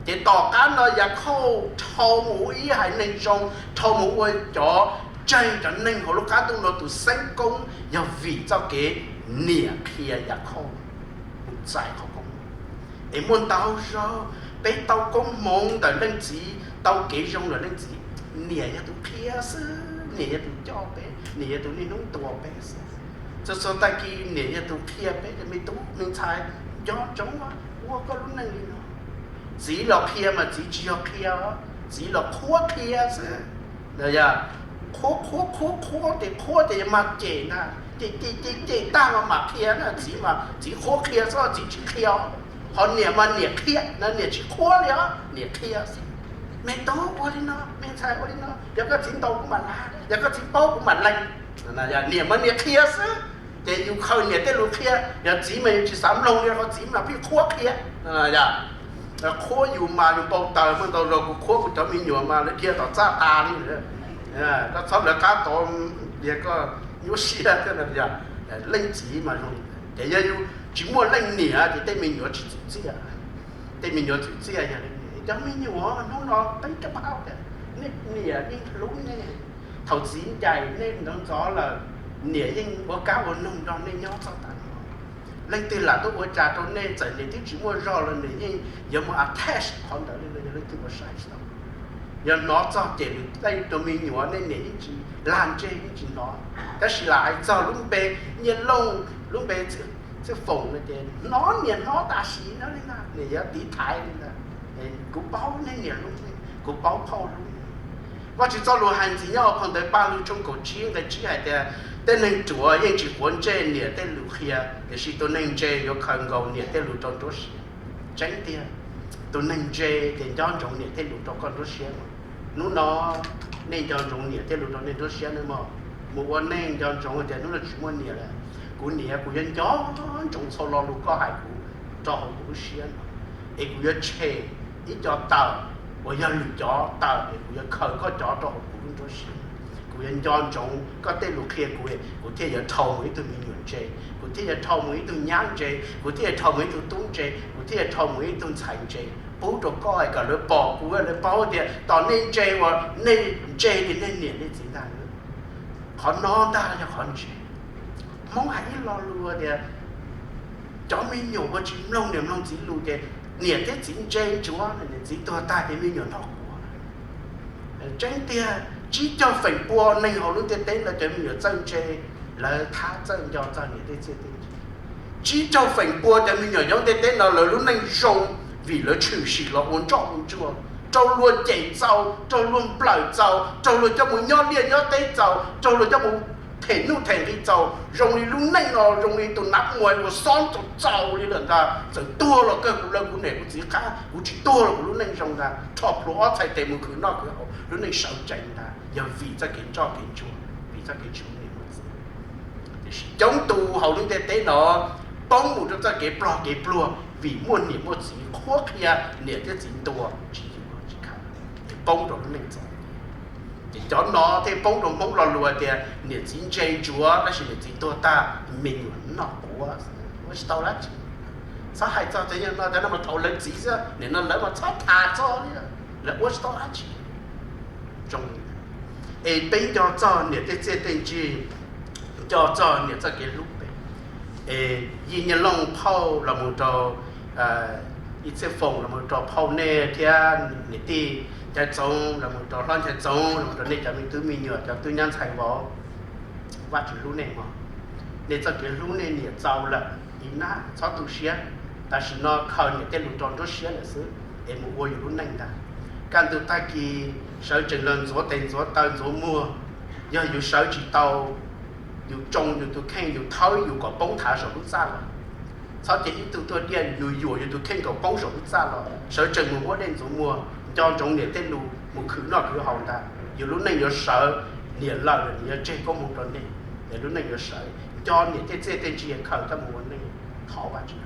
Ces tom qab no Yakhauj dhau mus ua ib haiv neeg zoo, dhau mus ua cov tseg cov neeg hauv lub qab ntuj no tus xeeb koob yog vim txoj kev niam qhia Yakhauj mus txais qhov koob. Es muaj ntau zaus peb tau koob hmoov ntawm leej txiv, tau kev zoo ntawm leej txiv, niam yog tus qhia xwb, niam yog tus coj peb, niam yog tus niaj hnub tuas peb xwb. Txhua txhua tag kis niam yog tus qhia peb tias, me tub me ntxhais, nco ntsoov ua koj lub neej li no. Txiv los qhia mas txiv tsis yog qhia, txiv los qhuab qhia xwb. Yog Qhuab qhuab qhuab qhuab ces qhuab ces yog mag cem ntag, ces ces ces cem tag mas mam qhia na, txiv mas txiv qhuab qhia xwb txiv tsis qhia. Ho niam mas niam qhia na, niam tsis qhuab li os, niam qhia xwb. Me tub ua li no, me ntxhais ua li no, yog koj txiv ntaus kuv mam lav, yog koj txiv paub kuv mam lees. Niam mas niam qhia xwb, ces yus khaws niam tej lus qhia, yog txiv mas yus tsis xav mloog li, ho txiv mas pheej qhuab qhia. Qhuab yus mas yus npau taws, muaj ntau zaus kuv qhuab kuv cov me nyuam mas lawv dhia tom txaj tas li. Koj txhob lawv qab tod, koj nyuaj siab thiab. Leej txiv mas zoo, ces yog yus tsis muaj leej niam ces tej me nyuam tsis txim txiaj. Tej me nyuam txim txiaj yog cov me nyuam hnub no peb rab phau tias, nej niam yeej hlub nej, thaum txiv ncaim nej ntxov ntxov lawm, niam yeej ua kab ua noog nrog nej nyob txog tav no. Leej twg lam tuaj ua cas rau nej, txawm niam twb tsis muaj zog los niam yeej yuav mus attach qhov ntawd li no, yog leej twg ua sai tsis tau. Yog hnov txog ces nws tej tus me nyuam nej niam yeej tsis lag ntseg yeej tsis hnov. Tab sis lam hais txog lub npe Nyiaj Looj, lub npe Txhiaj Foom no ces hnov niam hnov tam sim no li ntag, niam yuav tiv thaiv li ntag. Kuv paub nej niam hlub, kuv paub phauj hlub. Vajtswv txoj lus hais ntxiv nyob hauv phau ntawv Pajlug tshooj kaum tsib nqe tsib hais tias, tej neeg ruam yeej tsis quav ntsej niam tej lus qhia, tiam sis tus neeg ntse yuav khaws nkaus niam tej lus rau nruab siab. Tseeb tiag, tus neeg ntse ces nco ntsoov niam tej lus rau koj nruab siab. Hnub no nej nco ntsoov niam tej lus rau nej nruab siab nawb mog. Mus ua neej nco ntsoov tias hnub no tsis muaj niam lawm, kuv niam kuv yuav nco ntsoov txhua lo lus koj hais kuv rau hauv kuv lub siab no, es kuv yuav tshem ib co tawm uas yog lwm cov tawm es kuv yuav khaws koj cov rau hauv kuv lub nruab siab. Kuv yuav nco ntsoov koj tej lus qhia kuv, kuv thiaj yuav dhau mus ib tug me nyuam ntse, kuv thiaj yuav dhau mus ib tug nyab ntse, kuv thiaj yuav dhau mus ib tug tub ntse, kuv thiaj yuav dhau mus ib tug ntxhais ntse, pub rau koj kom lawv pom kuv, lawv paub tias tos nej ntse uas nej ntse li nej niam nej txiv ntag. Qhov no ntag yog qhov ntse. Hmoob hais ib lo lus tias, cov me nyuam uas tsis mloog niam mloog txiv lus ces niam thiab txiv ntse ntsuav, niam txiv tuag tag ces me nyuam noj quav. Tseeb tiag, tsib caug feem pua neeg hauv lub ntiaj teb no cov me nyuam txawj ntse, lawv thab txawj nco txog niam tej txiaj tej ntsig. Tsib caug feem pua cov me nyuam nyob ntiaj teb no lawv lub neej zoo vim lawv tshwm sim los ua ntsoj ua ntsuag, raug luag cem txaus, raug luag nplawm txaus, raug luag coj mus nyob liaj nyob teb txaus, raug luag coj mus them nuj them nqi txaus, zoo li lub neej no zoo li tus nav muas uas xob txaus txaus li lawm ntag. Txawm tuag los kawg kuv lawv kuv niam kuv txiv qab, kuv tsis tuag los kuv lub neej zoo ntag. Rho plhuav ob txhais tes mus khwv noj khwv haus, lub neej sawv tsees ntag, yog vim txoj kev ntsoj kev ntsuag, vim txoj kev tsis muaj niam muaj txiv. Tiam sis coob tus hauv lub ntiaj teb no poob mus rau txoj kev plog kev pluag vim muaj niam muaj txiv qhuab qhia, niam thiab txiv ntuas tsis yuav tsis khaws, poob rau lub neej txom nyem. Ces cov no thiaj poob rau Hmoob lo lus tias niam txiv ntse ntsuav tab sis niam txiv tuag tag me nyuam noj quav, ua tsis tau dab tsi. Txhob hais txog cov no, cov no mas thaum lawv txiv xwb, nim no lawv mas txhob tham txog li, lawv ua tsis tau dab tsi. Zoo, es peb nco txog niam tej txiaj tej ntsig, nco txog niam txoj kev hlub peb. Es Yij Nyiaj Looj phauj los mus rau Ib Txhiaj Foom los mus rau phauj nej thiab niam tij Nchaiv Txoov los mus rau hlob Nchaiv Txoov los mus rau nej cov me tub me nyuam cov tub nyab ntxhais vauv, Vajtswv hlub nej mog. Nej txoj kev hlub nej niam txaus lawm, ib nab txhob tu siab. Tam sim no khaws niam tej lus rau nruab siab lawm xwb, es mus ua yus lub neej ntag. Kaj ntug tag kis sawv tsees los ntxuav tes ntxuav taw ntxuav muag, yog yus sawv tsis tau, yus tsoo yus tus kheej, yus thawb yus kom poob thav saum lub txaj los. Txhob cia ib tug tuaj diaj yus yuam yus tus kheej kom poob saum lub txaj los, sawv tsees mus muab dej ntxuav muag, nco ntsoov niam tej lus mus khwv noj khwv haus ntag, yus lub neej yuav sawv, niam lawm los niam yuav tseg koob hmoov rau nej, es lub neej yuav sawv. Nco niam tej txiaj tej ntsig khaws coj mus ua neej, thov Vajtswv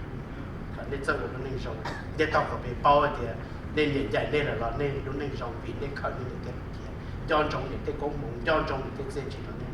kom nej txawj ua lub neej zoo. Ntiaj teb kom peb paub hais tias nej niam ncaim nej lawm los nej lub neej zoo vim nej khaws nej niam tej lus cia. Nco ntsoov niam tej koob hmoov, nco ntsoov niam tej txiaj ntsig rau nej.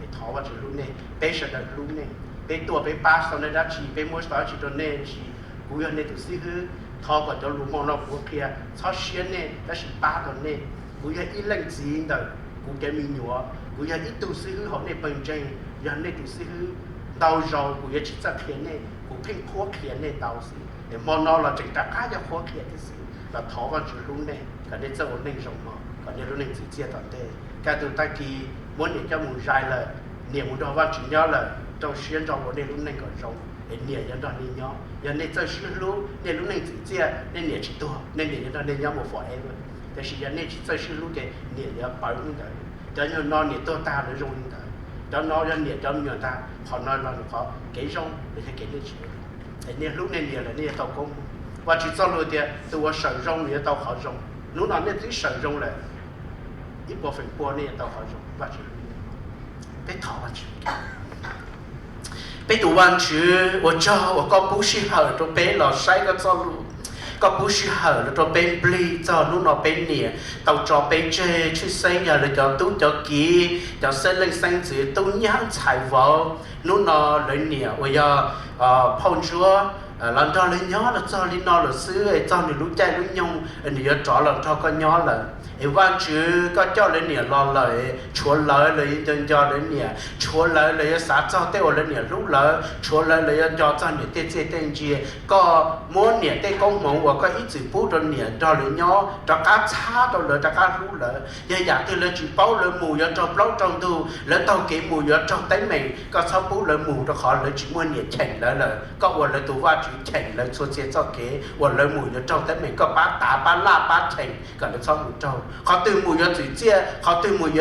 Es thov Vajtswv hlub nej, peb sawv daws hlub nej. Peb tuaj peb pab tsis tau nej dab tsi, peb muab tsis tau dab tsi rau nej, tab sis kuv yog nej tus xib hwb, thov kom cov lus hmo no kuv qhia txhob siab nej tab sis pab tau nej. Kuv yog ib leej txiv ntawm kuv cov me nyuam, kuv yog ib tug xib hwb hauv nej pawg ntseeg, yog nej tus xib hwb. Ntau zaus kuv yuav tsis txawj qhia nej, kuv pheej qhuab qhia nej ntau xwb, es hmo no los tseem rov qab yog qhuab qhia thiab xwb. Los thov Vajtswv hlub nej kom nej txawj ua neej zoo no, kom nej lub neej txim txiaj tom ntej. Kaj ntug tag kis muab niam coj mus zais lawm, niam mus nrog Vajtswv nyob lawm, rau siab ntso ua nej lub neej kom zoo, es niam yuav nrog nej nyob. Yog nej txawj sib hlub, nej lub neej txim txiaj, nej niam tsis tuag, nej niam yuav nrog nej nyob mus forever. Tiam sis yog nej tsis txawj sib hlub ces niam yuav pawv hnub ntawd. Cov no niam tuag tag lawv zoo li ntawd, cov no yog niam cov me nyuam ntag. Qhov no los qhov kev zoo los yog kev nej tsis, nej hlub nej niam lawm nej yuav tau koob hmoov. Vajtswv txoj lus tias tus uas sawm zoo nws yuav tau qhov zoo. Hnub no nej twb sawm zoo lawm, ib puas feem pua nej yuav tau qhov zoo. Vajtswv, peb thov Vajtswv. Peb tus Vajtswv, ua tsaug uas koj pub sij hawm rau peb los saib koj txoj lus. Koj pub sij hawm los rau peb nplig txog hnub no peb niam tau tso peb tseg, tshwj xeeb yog lawv cov tub cov kiv, cov xeeb leej xeeb ntxwv, tub nyab ntxhais vauv. Hnub no lawv niam uas yog phauj ntsuab los nrog lawv nyob los txog li no lawm xwb, txog nws lub caij lub nyoog nws yuav rov los nrog koj nyob lawm. Es Vajtswv, koj coj lawv niam los lawm, tshuav lawv lawv yuav nco nco lawv niam, tshuav lawv lawv yuav xav txog tej uas lawv niam hlub lawv, tshuav lawv lawv yuav nco txog niam tej txiaj tej ntsig. Koj muab niam tej koob hmoov uas koj ib txwm pub rau niam nrog lawv nyob rov qab txhab rau lawv, rov qab hlub lawv. Yog yam twg lawv tsis paub, lawv mus yuav raug plaub raug ntug, lawv taug kev mus yuav raug teeb meem, koj txhob pub lawv mus, rau qhov lawv tsis muaj niam cheem lawv lawm. Koj ua lawv tus Vajtswv cheem lawv txhua txhia txoj kev uas lawv mus yuav raug teeb meem, koj pab tav pab laj pab cheem kom lawv txhob mus raug. Qhov twg mus yuav txwm txiaj, qhov twg mus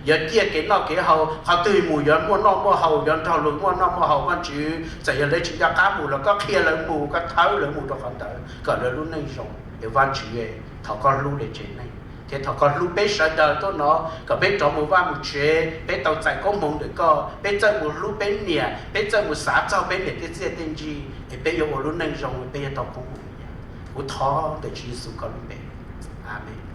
yuav ciaj kev noj kev haus, qhov twg mus yuav muaj noj muaj haus, yuav nrog luag muaj noj muaj haus, Vajtswv, txawm yog lawv tsis nco qab mus los koj qhia lawv mus, koj thawb lawv mus rau qhov ntawd kom lawv lub neej zoo. Es Vajtswv, thov koj hlub lawv tsev neeg thiab thov koj hlub peb sawv daws tuaj no, kom peb rov mus vaj mus tsev, peb tau txais koob hmoov ntawm koj, peb txawj mus hlub peb niam, peb txawj mus xav txog peb niam tej txiaj tej ntsig, es peb yuav ua lub neej zoo, peb yuav tau koob hmoov. Kuv thov ntawm Tswv Yexus koj lub npe, amees.